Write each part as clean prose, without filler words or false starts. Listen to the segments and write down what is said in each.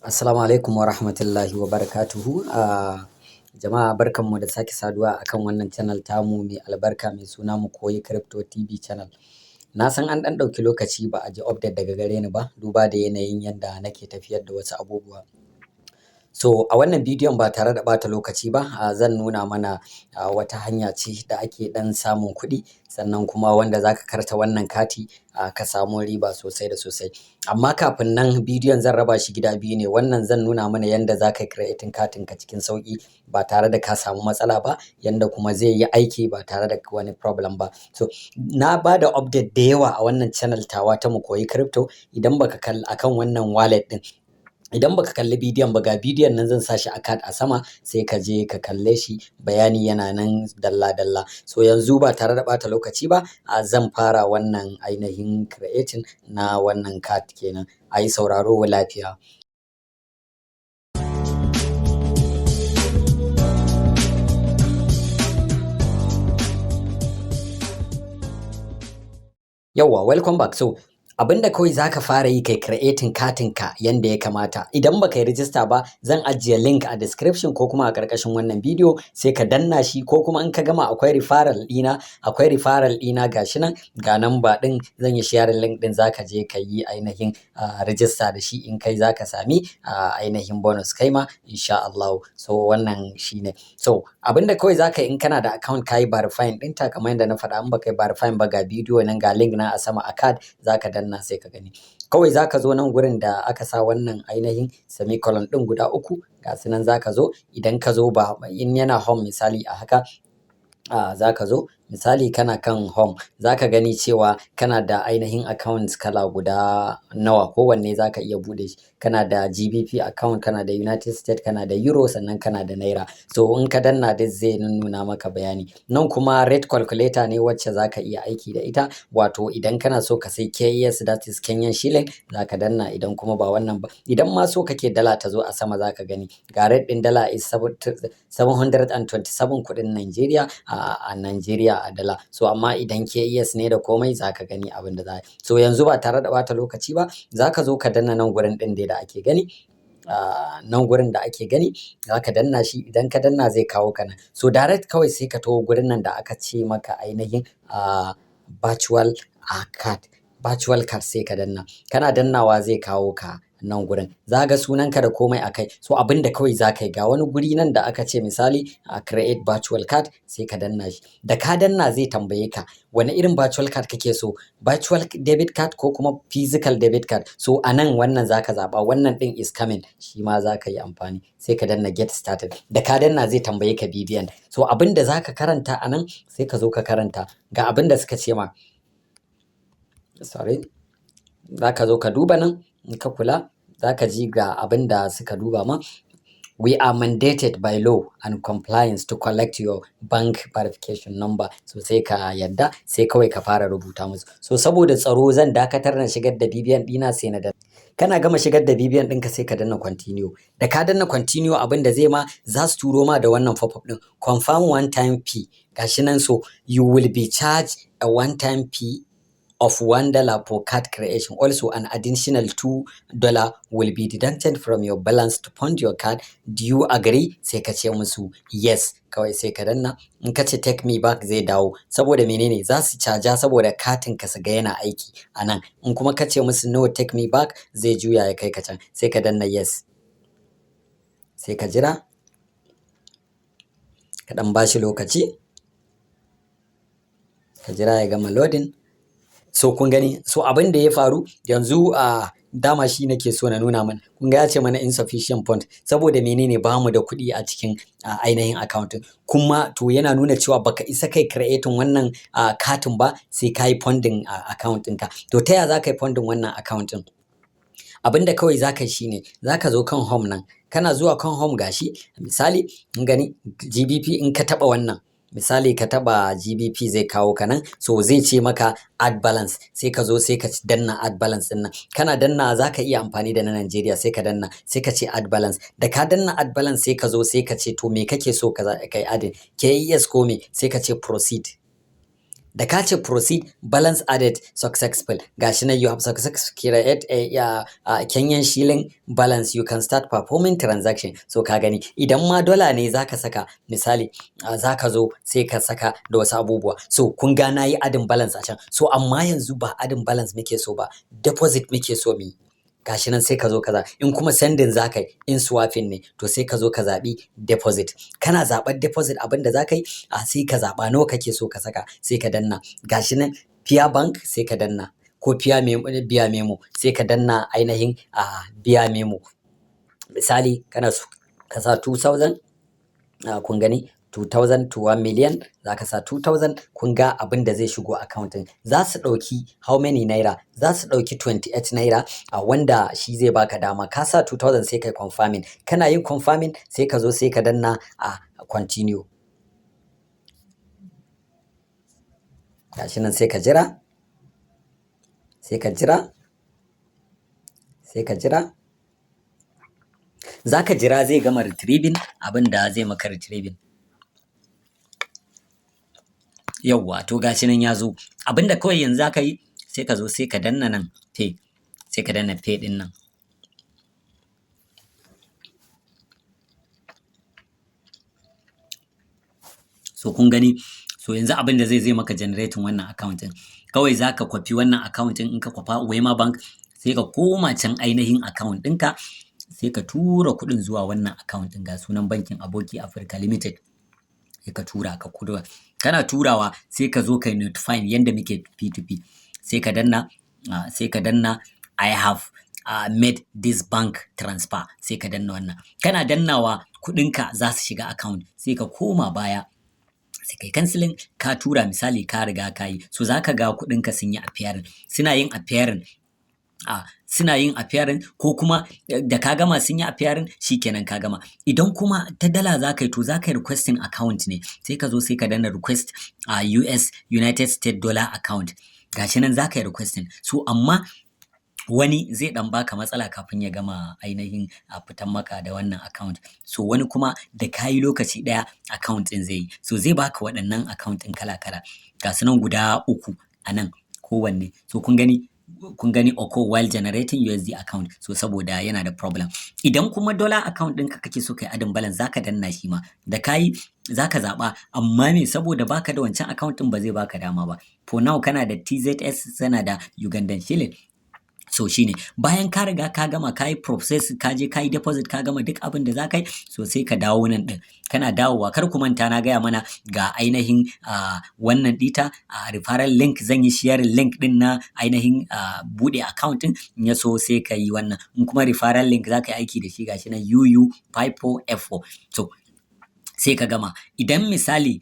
Assalamu alaikum wa rahmatullahi wa barakatuhu. Jama'a, barkanmu da sake saduwa akan wannan channel tamu mai albarka, mai suna Mu Koyi Crypto TV channel. Na san an ɗan ɗauki lokaci ba a ji update daga gare ni ba, duba da yanayin yadda nake tafiyar da wasu abubuwa. So a wannan bidiyon, ba tare da ɓata lokaci ba, zan nuna mana wata hanya ce da ake ɗan samun kuɗi, sannan kuma wanda za ka karta wannan kati ka samu riba sosai da sosai. Amma kafin nan, bidiyon zan raba shi gida biyu ne. Wannan zan nuna mana yanda za ka yi creating katin ka cikin sauƙi ba tare da ka samu matsala ba, yanda kuma zai yi aiki ba tare da wani problem ba. So na ba da update da yawa a wannan channel tawa ta Mu Koyi Crypto. Idan baka kalli akan wannan wallet ɗin, idan baka kalli bidiyon ba, ga bidiyon nan zan sa shi a card a sama, sai ka je ka kalle shi, bayani yana nan dalla dalla. So yanzu, ba tare da ɓata lokaci ba, zan fara wannan ainihin creating na wannan card kenan. A yi sauraro lafiya. Yawwa, welcome back. So abinda kawai zaka fara yi, kai creating katin ka yanda ya kamata. Idan baka yi register ba, zan ajiye link a description ko kuma a ƙarƙashin wannan bidiyo, sai ka danna shi, ko kuma in ka gama akwai referral ɗina, akwai referral ɗina, gashi nan, ga number ɗin, zan yi sharing link ɗin, zaka je ka yi ainihin register da shi. In kai, zaka sami ainihin bonus kai ma, insha Allahu. So wannan shine. So abinda kawai zaka yi, in kana da account, kayi verifying ɗinta kamar yadda na faɗa. In baka yi verifying ba, ga bidiyo nan, ga link na a sama a card, zaka danna sai ka gani. Kawai zaka zo nan gurin da aka sa wannan ainihin semicolon ɗin guda uku, ga su nan. Zaka zo, idan ka zo, ba in yana home, misali a haka, zaka zo, misali kana kan home, zaka gani cewa kana da ainihin accounts kala guda nawa, kowanne zaka iya buɗe shi. Kana da GBP account, kana da United States, kana da Euro, sannan kana da Naira. So in ka danna, duk zai nunnuna maka bayani. Nan kuma rate calculator ne wacce zaka iya aiki da ita, wato idan kana so ka sai KES, that is Kenyan shilling, zaka danna. Idan kuma ba wannan ba, idan ma so kake dala ta zo a sama, zaka gani ga rate ɗin dala is 727 kuɗin Nigeria a Nigeria a dala. So amma idan KES ne da komai, zaka gani abin da za. So yanzu, ba tare da ɓata lokaci ba, zaka zo ka danna nan gurin ɗin dai da ake gani, nan gurin da ake gani, zaka danna shi. Idan ka danna, zai kawo ka nan. So direct kawai sai ka taho gurin nan da aka ce maka ainihin virtual card, virtual card, sai ka danna. Kana dannawa, zai kawo ka nan gurin, za ga sunanka da komai a kai. So abin da kawai za ka yi, ga wani guri nan da aka ce misali create virtual card, sai ka danna shi. Da ka danna, zai tambaye ka wani irin virtual card kake so, virtual debit card ko kuma physical debit card. So a nan wannan zaka zaɓa, wannan ɗin is coming, shi ma za ka yi amfani. Sai ka danna get started. Da ka danna, zai tambaye ka BVN. So abin da za ka karanta a nan, sai ka zo ka karanta, ga abin da suka ce ma. Sorry, za ka zo ka duba nan. In ka kula, za ka ji ga abin da suka duba ma: "We are mandated by law and compliance to collect your bank verification number." So sai ka yadda, sai kawai ka fara rubuta musu. So saboda tsaro, zan dakatar na shigar da BVN ɗina, sai na danna. Kana gama shigar da BVN ɗinka, sai ka danna continue. Da ka danna continue, abin da zai ma, za su turo ma da wannan pop-up ɗin, confirm one time fee, gashi nan. So "You will be charged a one time fee of $1 for card creation. Also, an additional $2 will be deducted from your balance to fund your card. Do you agree?" Sai ka ce musu yes. Kawai sai ka danna. In ka ce take me back, zai dawo. Saboda menene? Za su caja saboda katin ka su ga yana aiki a nan. In kuma ka ce musu no, take me back, zai juya ya kai ka can. Sai ka danna yes. Sai ka jira. Ka ɗan bashi lokaci. Ka jira ya gama loading. So kun gani, so abin da ya faru yanzu, a dama shi nake so na nuna mana. Kun ga ya ce mana insufficient fund. Saboda menene? Bamu da kuɗi a cikin ainihin account. Kuma to yana nuna cewa baka isa kai creating wannan katin ba sai ka yi funding account ɗinka. To ta ya za ka yi funding wannan account ɗin? Abin da kawai za ka yi shine, za ka zo kan home nan. Kana zuwa kan home, gashi, misali, in gani GBP, in ka taɓa wannan, misali ka taɓa GBP, zai kawo ka nan. So zai ce maka add balance. Sai ka zo, sai ka danna add balance ɗin nan. Kana danna, za ka iya amfani da na Najeriya, sai ka danna, sai ka ce add balance. Da ka danna add balance, sai ka zo, sai ka ce to me kake so ka yi adding, KES ko me? Sai ka ce proceed. Da ka ce proceed, balance added successful. Gashi nan, you have successfully create a Kenyan shilling balance, you can start performing transaction. So ka gani, idan ma dollar ne zaka saka, misali, zaka zo sai ka saka da wasu abubuwa. So kun ga nayi adding balance a can. So amma yanzu ba adding balance muke so ba, deposit muke so mu yi. Gashi nan, sai ka zo kaza. In kuma sending zaka yi, in swapping ne, to sai ka zo ka zaɓi deposit. Kana zaɓar deposit, abin da zaka yi, a sai ka zaɓa nawa kake so ka saka, sai ka danna. Gashi nan Pia Bank, sai ka danna, ko Pia Memo, Biya Memo, sai ka danna ainihin a Biya Memo. Misali, kana so ka sa 2000, kun gani, 2000 to 1 million, za ka sa 2000. Kun ga abin da zai shigo account ɗin, za su ɗauki how many naira? Za su ɗauki 28 naira, a wanda shi zai baka dama. Ka sa 2000, sai kai confirming. Kana yin confirming, sai ka zo sai ka danna a continue. Gashi nan, sai ka jira, sai ka jira, sai ka jira. Za ka jira zai gama retrieving abin da zai maka retrieving. Yauwa, to gashi nan ya zo. Abin da kawai yanzu za ka yi, sai ka zo sai ka danna nan pay, sai ka danna pay ɗin nan. So kun gani, so yanzu abin da zai maka generating wannan account ɗin, kawai za ka kwafi wannan account ɗin. In ka kwafa Wema Bank, sai ka koma can ainihin account ɗinka, sai ka tura kuɗin zuwa wannan account ɗin. Ga sunan bankin, Aboki Africa Limited, sai ka tura ka kudura. Kana turawa, sai ka zo kai notifying yanda muke P2P. Sai ka danna sai ka danna "I have made this bank transfer". Sai ka danna wannan. Kana dannawa, kuɗinka za su shiga account. Sai ka koma baya, sai kai cancelling. Ka tura, misali ka riga ka yi, so za ka ga kuɗinka sun yi appearing, suna yin appearing, suna yin appearing, ko kuma da ka gama sun yi appearing, shikenan ka gama. Idan kuma ta dala za ka yi, to za ka yi requesting account ne. Sai ka zo sai ka danna request a US, United States dollar account. Gashi nan za ka yi requesting. So amma wani zai dan baka matsala kafin ya gama ainihin a fitan maka da wannan account. So wani kuma da kayi lokaci ɗaya account ɗin zai yi. So zai baka waɗannan account ɗin kala kala, ga su nan guda uku a nan kowanne. So kun gani, kun gani, occur while generating USD account. So saboda yana da problem. Idan kuma dollar account ɗinka kake so kai adding balance, zaka danna shi ma. Da kayi, zaka zaɓa, amma me, saboda baka da wancan account ɗin, ba zai baka dama ba. For now kana da TZS, kana da Ugandan shilling. So shine bayan ka riga ka gama, ka yi process, ka je ka yi deposit, ka gama duk abin da za ka yi, so sai ka dawo nan ɗin. Kana dawowa, kar ku manta na gaya mana ga ainihin wannan ɗita a referral link. Zan yi sharing link ɗin na ainihin buɗe account ɗin. In ya so sai ka yi wannan. In kuma referral link za ka yi aiki da shi, gashi nan, UU54F4. So sai ka gama. Idan misali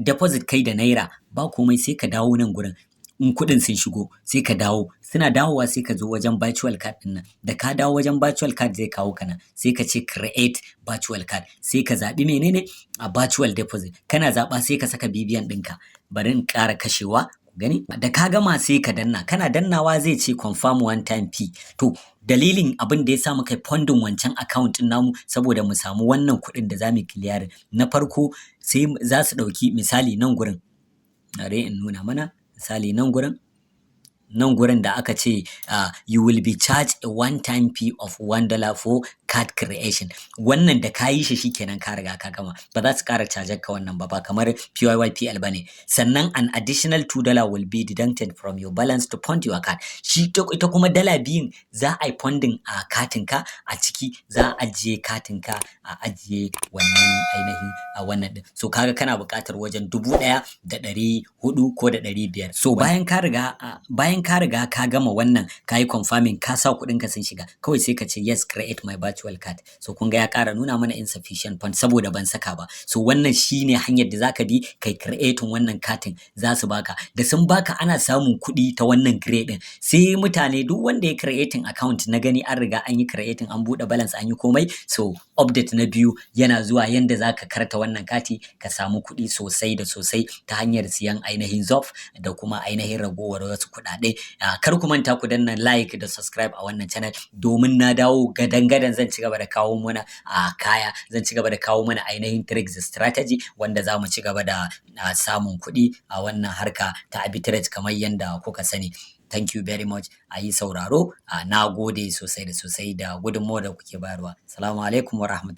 deposit kai da naira, ba komai, sai ka dawo nan gurin. In kuɗin sun shigo, sai ka dawo. Suna dawowa, sai ka zo wajen virtual card ɗin nan. Da ka dawo wajen virtual card, zai kawo ka nan, sai ka ce create virtual card. Sai ka zaɓi menene a virtual deposit. Kana zaɓa, sai ka saka BVN ɗinka. Bari in ƙara kashewa gani. Da ka gama, sai ka danna. Kana dannawa, zai ce confirm one time fee. To dalilin abin da ya sa muka yi funding wancan account ɗin namu, saboda mu samu wannan kuɗin da za mu clearing na farko. Sai za su ɗauki, misali nan gurin, bari in nuna mana misali nan gurin, nan gurin da aka ce "You will be charged a one time fee of $1 for card creation". Wannan da ka yi shi, shikenan, ka riga ka gama, ba za su ƙara cajar ka wannan ba, ba kamar PYYPL ba ne. Sannan an additional $2 will be deducted from your balance to fund your card. Shi ita kuma dala 2n za a yi funding a katin ka a ciki, za a ajiye katin ka, a ajiye wannan ainihin a wannan din. So kaga kana buƙatar wajen 1,400 ko da 500. So bayan ka riga ka gama wannan, ka yi confirming, ka sa kuɗin ka sun shiga, kawai sai ka ce "Yes, create my virtual card". So kun ga ya ƙara nuna mana insufficient fund, saboda ban saka ba. So wannan shine hanyar da zaka bi kai creating wannan katin. Za su baka. Da sun baka, ana samun kuɗi ta wannan grade din. Sai mutane, duk wanda ya creating account, na gani an riga an yi creating, an buɗe balance, an yi komai. So update na biyu yana zuwa, yanda zaka karta wannan kati ka samu kuɗi sosai da sosai ta hanyar siyan ainihin ZOF da kuma ainihin ragowar wasu kuɗaɗe. Kar ku manta ku danna like da subscribe a wannan channel, domin na dawo gadan gadan zan Zan ci gaba da kawo mana a kaya, zan ci gaba da kawo mana ainihin tricks da strategy wanda za mu ci gaba da samun kuɗi a wannan harka ta arbitrage kamar yanda kuka sani. Thank you very much. A yi sauraro. Na gode sosai da sosai da gudunmawar da kuke bayarwa. Salamu alaikum wa rahmatullahi.